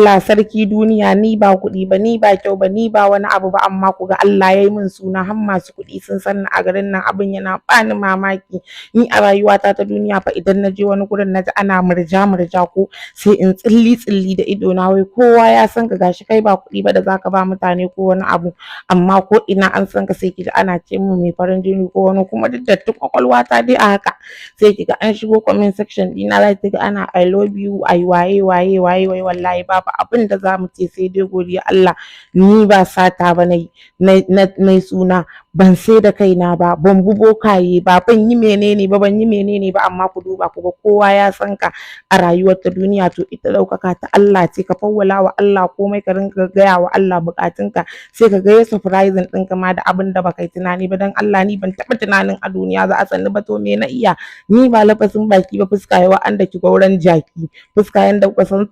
Allah sarki duniya, ni ba kuɗi ba, ni ba kyau ba, ni ba wani abu ba, amma ku ga Allah ya yi min suna har masu kuɗi sun san ni a garin nan. Abin yana bani mamaki. Ni a rayuwata ta duniya fa, idan na je wani gurin na ji ana murja murja ko sai in tsilli tsilli da ido na. Wai kowa ya san ka, gashi kai ba kuɗi ba da zaka ba mutane ko wani abu, amma ko ina an san ka. Sai ki ji ana ce min mai farin jini ko wani, kuma duk dattin kwakwalwata dai a haka sai ki ga an shigo comment section ɗina, za ki ga ana "I love you", ai waye waye waye waye. Wallahi babu abin da za mu ce sai dai godiya Allah. Ni ba sata ba nayi na suna, ban sai da kaina ba, ban bu bokaye ba, ban yi menene ba, ban yi menene ba, amma ku duba ku ga kowa ya san ka a rayuwar ta duniya. To ita ɗaukaka ta Allah ce. Ka fawwala wa Allah komai, ka rinka gaya wa Allah buƙatunka, sai ka ga ya surprising ɗinka ma da abin da baka yi tunani ba. Dan Allah, ni ban taɓa tunanin a duniya za a sanni ba. To me na iya? Ni ba lafasin baki ba, fuska yawa an da ki gauran jaki, fuska yanda kuka san